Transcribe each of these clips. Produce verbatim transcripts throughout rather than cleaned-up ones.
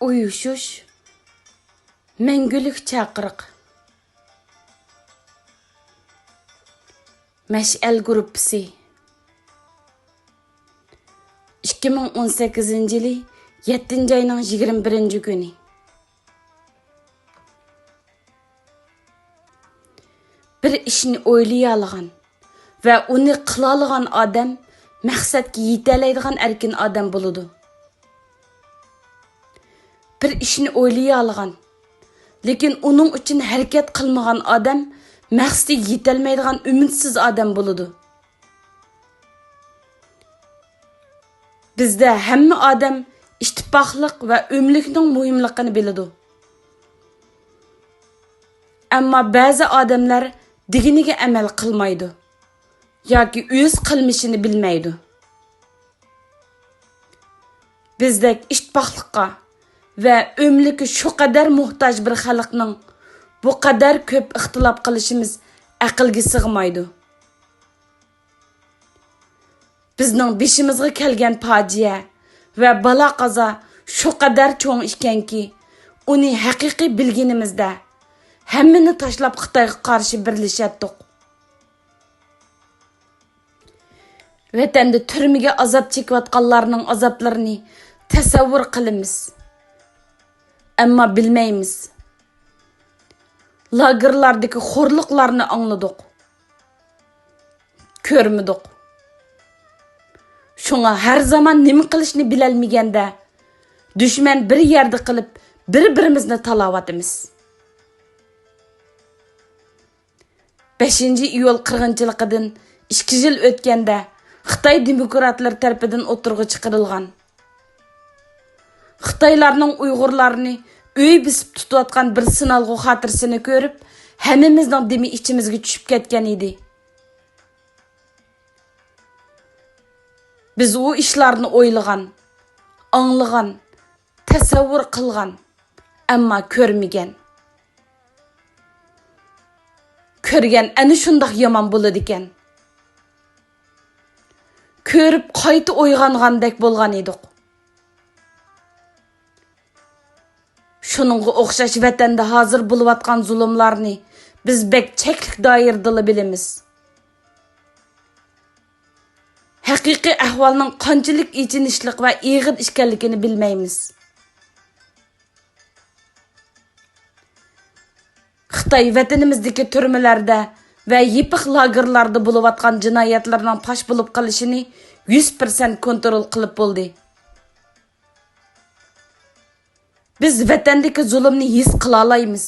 ئۇيۇشۇش، مەڭگۈلۈك چاقىرىق. مەشئەل گۇرۇپپىسى. ئىككى مىڭ ئون سەككىزىنچى يىلى يەتتىنچى ئاينىڭ يىگىرمە بىرىنچى كۈنى. بىر ئىشنى ئويلىيالىغان ۋە ئۇنى قىلالىغان ئادەم مەقسەتكە يېتەلەيدىغان ئەركىن ئادەم بولىدۇ. بىر ئىشنى ئويلىيالىغان، لېكىن ئۇنىڭ ئۈچۈن ھەرىكەت قىلمىغان ئادەم مەقسىتىگە يېتەلمەيدىغان ئۈمىدسىز ئادەم بولىدۇ. بىزدە ھەممە ئادەم ئىتتىپاقلىق ۋە ئۆملۈكنىڭ مۇھىملىقىنى بىلىدۇ. ئەمما بەزى ئادەملەر دېگىنىگە ئەمەل قىلمايدۇ ياكى ئۆز قىلمىشىنى بىلمەيدۇ. بىزدەك ئىتتىپاقلىققا ۋە ئۆملۈككە شۇ قەدەر موھتاج بىر خەلقنىڭ بۇ قەدەر كۆپ ئىختىلاپ قىلىشىمىز ئەقىلگە سىغمايدۇ. بىزنىڭ بېشىمىزغا كەلگەن پاجىئە ۋە بالا-قازا شۇ قەدەر چوڭ ئىكەنكى، ئۇنى ھەقىقىي بىلگىنىمىزدە، ھەممىنى تاشلاپ خىتايغا قارشى بىرلىشەتتۇق. ۋەتەندە تۈرمىگە ئازاب چېكىۋاتقانلارنىڭ ئازابلىرىنى تەسەۋۋۇر قىلىمىز، ئەمما بىلمەيمىز. لاگېرلاردىكى خورلۇقلارنى ئاڭلىدۇق، كۆرمىدۇق. شۇڭا ھەر زامان نېمە قىلىشنى بىلەلمىگەندە، دۈشمەن بىر يەردە قىلىپ، بىر-بىرىمىزنى تالاۋاتىمىز. بەشىنچى ئىيۇل قىرغىنچىلىقىدىن ئىككى يىل ئۆتكەندە، خىتاي دېموكراتلىرى تەرىپىدىن ئوتتۇرىغا چىقىرىلغان، خىتايلارنىڭ ئۇيغۇرلارنى ئۆي بېسىپ تۇتۇۋاتقان بىر سىنالغۇ خاتىرىسىنى كۆرۈپ، ھەممىمىزنىڭ دېمى ئىچىمىزگە چۈشۈپ كەتكەن ئىدى. بىز ئۇ ئىشلارنى ئويلىغان، ئاڭلىغان، تەسەۋۋۇر قىلغان، ئەمما كۆرمىگەن. كۆرگەن ئەنە شۇنداق يامان بولىدىكەن. كۆرۈپ قايتا ئويغانغاندەك بولغان ئىدۇق. شۇنىڭغا ئوخشاش ۋەتەندە ھازىر بولۇۋاتقان زۇلۇملارنى بىز بەك چەكلىك دائىرىدىلا بىلىمىز. ھەقىقىي ئەھۋالنىڭ قانچىلىك ئېچىنىشلىق ۋە ئېغىر ئىكەنلىكىنى بىلمەيمىز. خىتاي ۋەتىنىمىزدىكى تۈرمىلەردە ۋە يېپىق لاگېرلاردا بولۇۋاتقان جىنايەتلەرنىڭ پاش بولۇپ قېلىشىنى يۈز پىرسەنت كونترول قىلىپ بولدى. بىز ۋەتەندىكى زۇلۇمنى ھېس قىلالايمىز،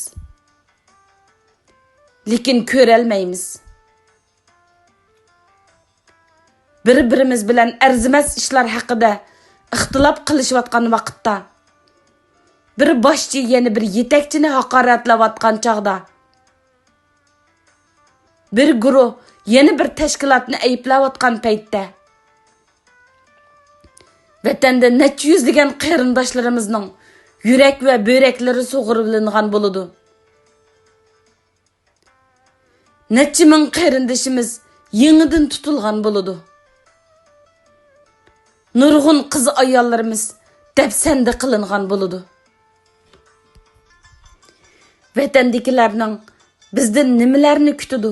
لېكىن كۆرەلمەيمىز. بىر-بىرىمىز بىلەن ئەرزىمەس ئىشلار ھەققىدە ئىختىلاپ قىلىشىۋاتقان ۋاقىتتا، بىر باشچى يەنە بىر يېتەكچىنى ھاقارەتلەۋاتقان چاغدا، بىر گۇرۇھ يەنە بىر تەشكىلاتنى ئەيىبلەۋاتقان پەيتتە، ۋەتەندە نەچچە يۈزلىگەن قېرىنداشلىرىمىزنىڭ يۈرەك ۋە بۆرەكلىرى سۇغۇرۇۋېلىنغان بولىدۇ. نەچچە مىڭ قېرىندىشىمىز يېڭىدىن تۇتۇلغان بولىدۇ. نۇرغۇن قىز-ئاياللىرىمىز دەپسەندە قىلىنغان بولىدۇ. ۋەتەندىكىلەرنىڭ بىزدىن نېمىلەرنى كۈتىدۇ؟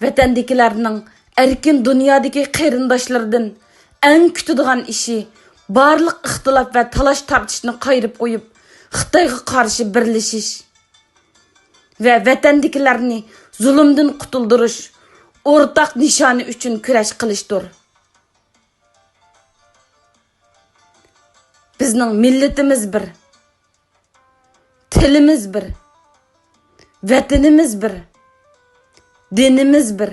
ۋەتەندىكىلەرنىڭ ئەركىن دۇنيادىكى قېرىنداشلىرىدىن ئەڭ كۈتىدىغان ئىشى بارلىق ئىختىلاپ ۋە تالاش-تارتىشنى قايرىپ قويۇپ، خىتايغا قارشى بىرلىشىش ۋە ۋەتەندىكىلەرنى زۇلۇمدىن قۇتۇلدۇرۇش ئورتاق نىشانى ئۈچۈن كۈرەش قىلىشتۇر. بىزنىڭ مىللىتىمىز بىر. تىلىمىز بىر، ۋەتىنىمىز بىر، دىنىمىز بىر،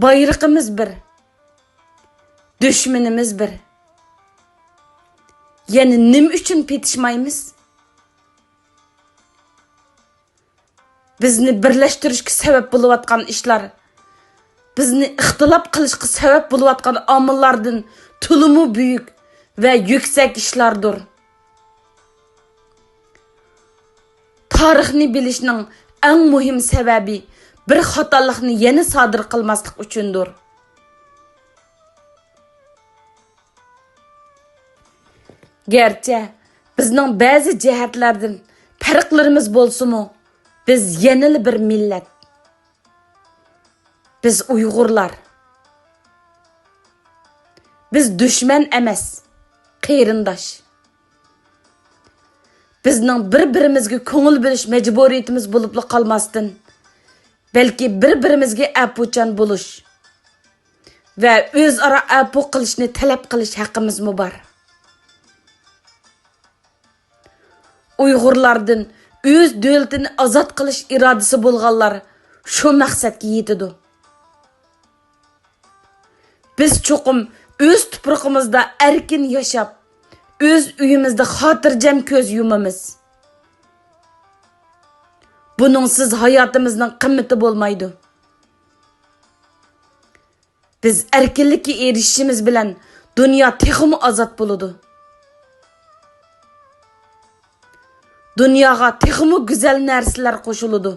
بايرىقىمىز بىر، دۈشمىنىمىز بىر. يەنە نېمە ئۈچۈن پېتىشمايمىز؟ بىزنى بىرلەشتۈرۈشكە سەۋەب بولۇۋاتقان ئىشلار، بىزنى ئىختىلاپ قىلىشقا سەۋەب بولۇۋاتقان ئامىللاردىن تولىمۇ بۈيۈك ۋە يۈكسەك ئىشلاردۇر. تارىخنى بىلىشنىڭ ئەڭ مۇھىم سەۋەبى بىر خاتالىقنى يەنە سادىر قىلماسلىق ئۈچۈندۇر. گەرچە بىزنىڭ بەزى جەھەتلەردىن پەرقلىرىمىز بولسىمۇ، بىز يەنىلا بىر مىللەت. بىز ئۇيغۇرلار. بىز دۈشمەن ئەمەس، قېرىنداش. بىزنىڭ بىر-بىرىمىزگە كۆڭۈل بۆلۈش مەجبۇرىيىتىمىز بولۇپلا قالماستىن، بەلكى بىر-بىرىمىزگە ئەپۇچان بولۇش ۋە ئۆزئارا ئەپۇ قىلىشنى تەلەپ قىلىش ھەققىمىزمۇ بار. ئۇيغۇرلاردىن ئۆز دۆلىتىنى ئازاد قىلىش ئىرادىسى بولغانلار شۇ مەقسەتكە يېتىدۇ. بىز چوقۇم ئۆز تۇپرىقىمىزدا ئەركىن ياشاپ، ئۆز ئۆيىمىزدە خاتىرجەم كۆز يۇمىمىز. بۇنىڭسىز ھاياتىمىزنىڭ قىممىتى بولمايدۇ. بىز ئەركىنلىككە ئېرىشىشىمىز بىلەن دۇنيا تېخىمۇ ئازاد بولىدۇ. دۇنياغا تېخىمۇ گۈزەل نەرسىلەر قوشۇلىدۇ.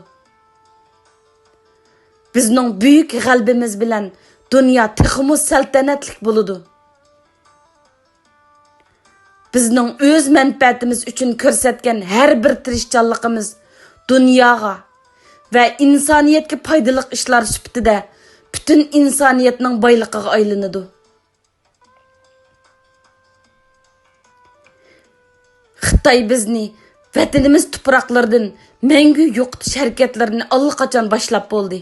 بىزنىڭ بۈيۈك غەلىبىمىز بىلەن دۇنيا تېخىمۇ سەلتەنەتلىك بولىدۇ. بىزنىڭ ئۆز مەنپەئەتىمىز ئۈچۈن كۆرسەتكەن ھەر بىر تىرىشچانلىقىمىز دۇنياغا ۋە ئىنسانىيەتكە پايدىلىق ئىشلار سۈپىتىدە پۈتۈن ئىنسانىيەتنىڭ بايلىقىغا ئايلىنىدۇ. خىتاي بىزنى ۋەتىنىمىز تۇپراقلىرىدىن مەڭگۈ يوقىتىش ھەرىكەتلىرىنى ئاللىقاچان باشلاپ بولدى.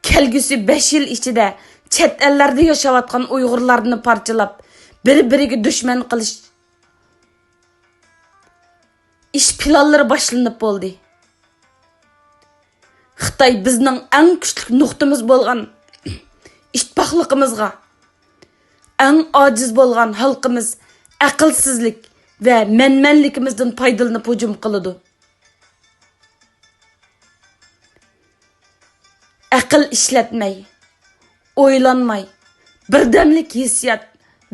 كەلگۈسى بەش يىل ئىچىدە چەت ئەللەردە ياشاۋاتقان ئۇيغۇرلارنى پارچىلاپ، بىر-بىرىگە دۈشمەن قىلىش ئىش پىلانلىرى باشلىنىپ بولدى. خىتاي بىزنىڭ ئەڭ كۈچلۈك نۇقتىمىز بولغان ئىتتىپاقلىقىمىزغا، ئەڭ ئاجىز بولغان ھالقىمىز ئەقىلسىزلىك ۋە مەنمەنلىكىمىزدىن پايدىلىنىپ ھۇجۇم قىلىدۇ. ئەقىل ئىشلەتمەي، ئويلانماي، بىردەملىك ھېسسىيات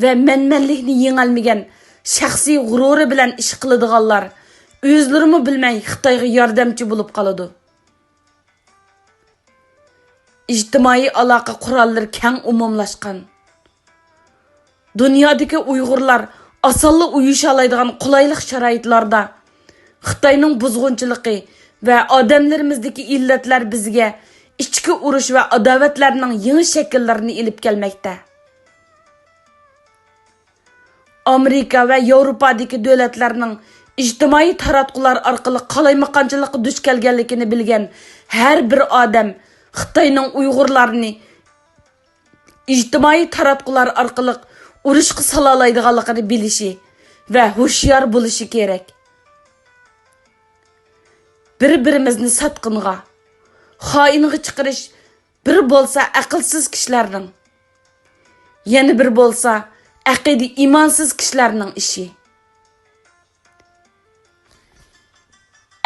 ۋە مەنمەنلىكنى يېڭەلمىگەن شەخسىي غۇرۇرى بىلەن ئىش قىلىدىغانلار ئۆزلىرىمۇ بىلمەي خىتايغا ياردەمچى بولۇپ قالىدۇ. ئىجتىمائىي ئالاقە قوراللىرى كەڭ ئومۇملاشقان. دۇنيادىكى ئۇيغۇرلار ئاسانلا ئۇيۇشالايدىغان قولايلىق شارائىتلاردا خىتاينىڭ بۇزغۇنچىلىقى ۋە ئادەملىرىمىزدىكى ئىللەتلەر بىزگە ئىچكى ئۇرۇش ۋە ئاداۋەتلەرنىڭ يېڭى شەكىللىرىنى ئېلىپ كەلمەكتە. ئامېرىكا ۋە ياۋروپادىكى دۆلەتلەرنىڭ ئىجتىمائىي تاراتقۇلار ئارقىلىق قالايمىقانچىلىققا دۇچ كەلگەنلىكىنى بىلگەن ھەر بىر ئادەم خىتاينىڭ ئۇيغۇرلارنى ئىجتىمائىي تاراتقۇلار ئارقىلىق ئۇرۇشقا سالالايدىغانلىقىنى بىلىشى ۋە ھوشيار بولۇشى كېرەك. بىر-بىرىمىزنى ساتقىنغا، خائىنغا چىقىرىش بىر بولسا ئەقىلسىز كىشىلەرنىڭ، يەنە بىر بولسا ئەقىدە ئىمانسىز كىشىلەرنىڭ ئىشى.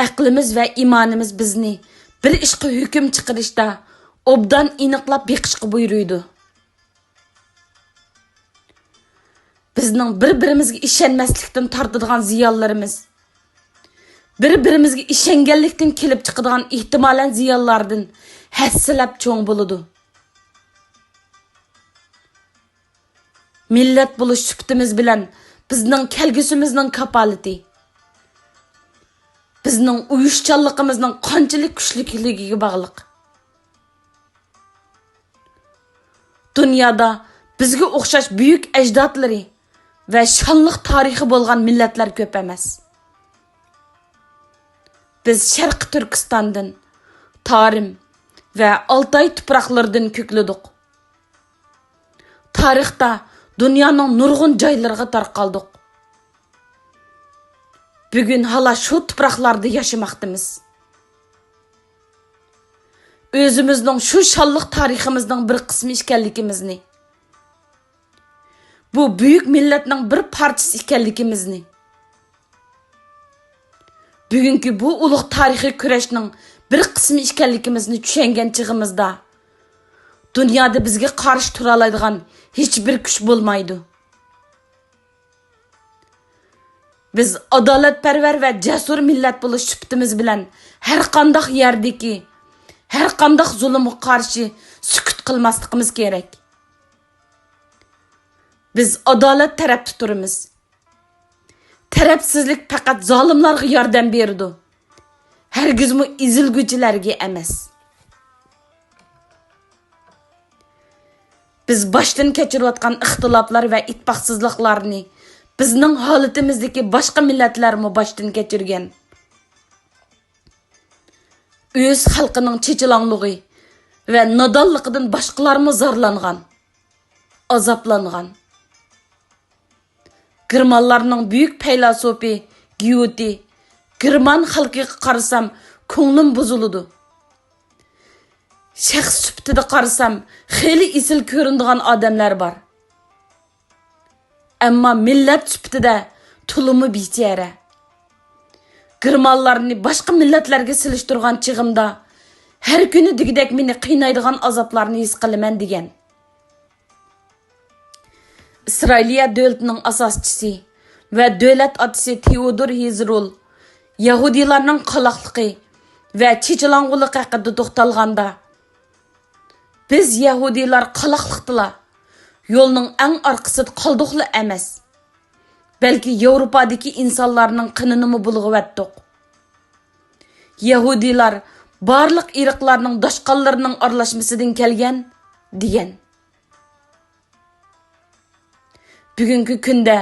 ئەقلىمىز ۋە ئىمانىمىز بىزنى بىر ئىشقا ھۆكۈم چىقىرىشتا ئوبدان ئېنىقلاپ بېقىشقا بۇيرۇيدۇ. بىزنىڭ بىر-بىرىمىزگە ئىشەنمەسلىكتىن تارتىدىغان زىيانلىرىمىز، بىر-بىرىمىزگە ئىشەنگەنلىكتىن كېلىپ چىقىدىغان ئېھتىمالەن زىيانلاردىن ھەسسىلەپ چوڭ بولىدۇ. مىللەت بولۇش سۈپىتىمىز بىلەن بىزنىڭ كەلگۈسىمىزنىڭ كاپالىتى بىزنىڭ ئۇيۇشچانلىقىمىزنىڭ قانچىلىك كۈچلۈكلۈكىگە باغلىق. دۇنيادا بىزگە ئوخشاش بۈيۈك ئەجدادلىرى ۋە شانلىق تارىخى بولغان مىللەتلەر كۆپ ئەمەس. بىز شەرقىي تۈركىستاندىن، تارىم ۋە ئالتاي تۇپراقلىرىدىن كۆكلىدۇق. تارىختا دۇنيانىڭ نۇرغۇن جايلىرىغا تارقالدۇق. بۈگۈن ھالا شۇ تۇپراقلاردا ياشىماقتىمىز. ئۆزىمىزنىڭ شۇ شانلىق تارىخىمىزنىڭ بىر قىسمى ئىكەنلىكىمىزنى، بۇ بۈيۈك مىللەتنىڭ بىر پارچىسى ئىكەنلىكىمىزنى، بۈگۈنكى بۇ ئۇلۇغ تارىخىي كۈرەشنىڭ بىر قىسمى ئىكەنلىكىمىزنى چۈشەنگەن چېغىمىزدا، دۇنيادا بىزگە قارشى تۇرالايدىغان ھېچبىر كۈچ بولمايدۇ. بىز ئادالەتپەرۋەر ۋە جەسۇر مىللەت بولۇش سۈپىتىمىز بىلەن ھەرقانداق يەردىكى، ھەرقانداق زۇلۇمغا قارشى سۈكۈت قىلماسلىقىمىز كېرەك. بىز ئادالەت تەرەپتە تۇرىمىز. تەرەپسىزلىك پەقەت زالىملارغا ياردەم بېرىدۇ، ھەرگىزمۇ ئېزىلگۈچىلەرگە ئەمەس. بىز باشتىن كەچۈرۈۋاتقان ئىختىلاپلار ۋە ئىتتىپاقسىزلىقلارنى بىزنىڭ ھالىتىمىزدىكى باشقا مىللەتلەرمۇ باشتىن كەچۈرگەن. ئۆز خەلقىنىڭ چېچىلاڭلىقى ۋە نادانلىقىدىن باشقىلارمۇ زارلانغان، ئازابلانغان. گېرمانلارنىڭ بۈيۈك پەيلاسوپى گيۇتې، «گېرمان خەلقىگە قارىسام، كۆڭلۈم بۇزۇلىدۇ. شەخس سۈپىتىدە قارىسام، خېلى ئېسىل كۆرۈنىدىغان ئادەملەر بار. ئەمما مىللەت سۈپىتىدە تولىمۇ بىچارە. گېرمانلارنى باشقا مىللەتلەرگە سېلىشتۇرغان چېغىمدا، ھەر كۈنى دېگۈدەك مېنى قىينايدىغان ئازابلارنى ھېس قىلىمەن» دېگەن. ئىسرائىلىيە دۆلىتىنىڭ ئاساسچىسى ۋە دۆلەت ئاتىسى تېئودور ھېزرول يەھۇدىيلارنىڭ قالاقلىقى ۋە چېچىلاڭغۇلۇقى ھەققىدە توختالغاندا، «بىز يەھۇدىيلار قالاقلىقتىلا، يولنىڭ ئەڭ ئارقىسىدا قالدۇقلا ئەمەس، بەلكى ياۋروپادىكى ئىنسانلارنىڭ قېنىنىمۇ بۇلغىۋەتتۇق. يەھۇدىيلار بارلىق ئىرقلارنىڭ داشقاللىرىنىڭ ئارىلاشمىسىدىن كەلگەن» دېگەن. بۈگۈنكى كۈندە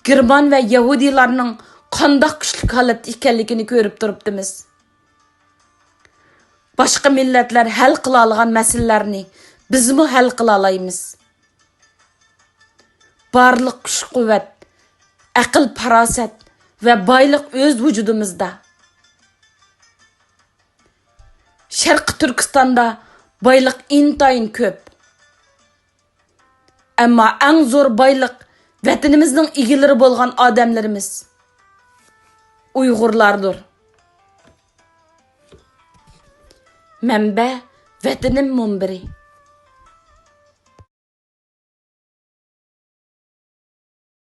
گېرمان ۋە يەھۇدىيلارنىڭ قانداق كۈچلۈك ھالەتتە ئىكەنلىكىنى كۆرۈپ تۇرۇپتىمىز. باشقا مىللەتلەر ھەل قىلالىغان مەسىلىلەرنى بىزمۇ ھەل قىلالايمىز. بارلىق كۈچ-قۇۋۋەت، ئەقىل-پاراسەت ۋە بايلىق ئۆز ۋۇجۇدىمىزدا. شەرقىي تۈركىستاندا بايلىق ئىنتايىن كۆپ. ئەمما ئەڭ زور بايلىق ۋەتىنىمىزنىڭ ئىگىلىرى بولغان ئادەملىرىمىز، ئۇيغۇرلاردۇر. مەنبە: ۋەتىنىم مۇنبىرى.